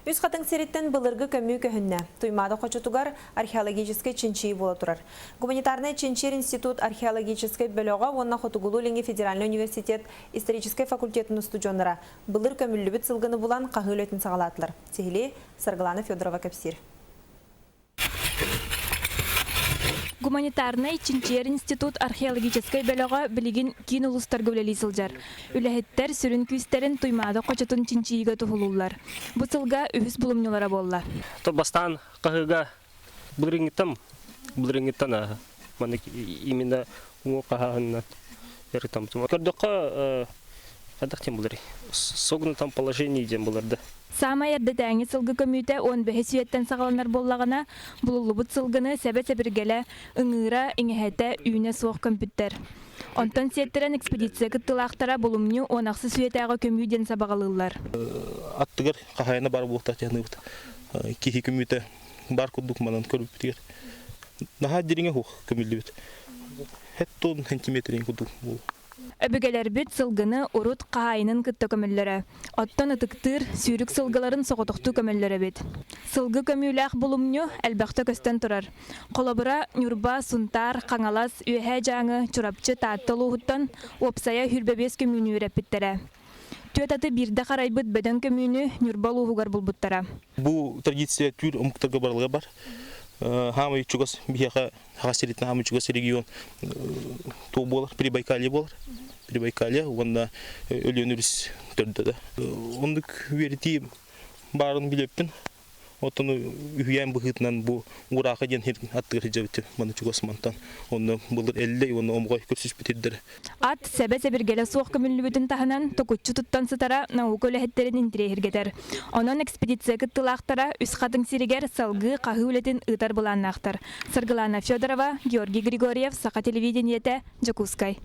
Үс Хатыҥ сириттэн былыргы көмүү көһүннэ. Туймаада хочотугар археологическай чинчийии буола турар. Гуманитарнай чинчийэр институт археологическай бөлөҕө уонна Хотугулуу-Илиҥҥи федеральнай университет историческай факультетын устудьуоннара былыр көмүллүбүт сылгыны булан хаһыы үлэтин саҕалаатылар. Сиһилии Саргылана Федорова кэпсиир. Гуманитарнай чинчийэр институт археологическай бөлөҕө билигин киин улуустарга үлэлии сылдьар. Үлэһиттэр сүрүн күүстэрин Туймаада хочотун чинчийиигэ туһулууллар. Бу сылга үһүс булумньулара буолла. Бастаан хаһыыга былырыыҥҥыттан былырыыҥҥыттан маннык именно уҥуох хаһааһынынан дьарыктаммытым. Көрдөххө хайдах диэн буларый? Согнутом положении диэн булар да. Саамай эрдэтээҥи сылгы көмүүтэ уон бэһис үйэттэн саҕаланар буоллаҕына, булуллубут сылгыны сэбэ-сэбиргэлэ, ыҥыыра, иҥэһэтэ, үүнэ суох көмпүттэр. Онтон сиэттэрэн экспедиция кыттыылаахтара булумньу уон ахсыс үйэтээҕи көмүү диэн сабаҕалыыллар. Аттыгар хаһаайына баар буолуохтаах дьаһаныыбыт. Киһи көмүүтэ баар курдук манан көрбүппүтүгэр наһаа дириҥэ суох көмүллүбүт. Хэт сантиметрин курдук буолуо. Өбүгэлэрбит сылгыны урут хаһаайынын кытта көмөллөрө. Оттон ытыктыыр, сүүрүк сылгыларын соҕотохтуу көмөллөр эбит. Сылгы көмүүлээх булумньу элбэхтэ көстөн турар. Холобура, Ньурба, Сунтаар, Хаҥалас, Үөһээ Дьааҥы, Чурапчы, Таатта улууһуттан уопсайа 25 көмүүнү үөрэппиттэрэ. Түөрт аты биирдэ харайбыт бөдөҥ көмүүнү Ньурба улууһугар булбуттара. Бу традиция түүр омуктарга барылга бар. Хаамай чугас биһиэхэ Саха сиритин хаамай чугас регион туох буолар? Прибайкалье буолар. Прибайкалье уонна Өлүөн өрүс төрдө да. Оннук үөрэтии баарын билэппин. Оттон үһүйээн быһыытынан бу Ураха диэн сир аттыгар сылдьабыт маны чугас мантан. Онно былыр Эллэй уонна Омоҕой көрсүспүт сирдэрэ. Ат сэбэ-сэбиргэлэ суох көмүллүбүтүн таһынан токуччу туттан сытара наука үлэһиттэрин интэриэһиргэтэр. Онон экспедиция кыттыылаахтара Үс Хатыҥ сиригэр салгыы хаһыы үлэтин ыытар былааннаахтар. Саргылана Федорова, Георгий Григорьев, Саха телевидениетэ, Дьокуускай.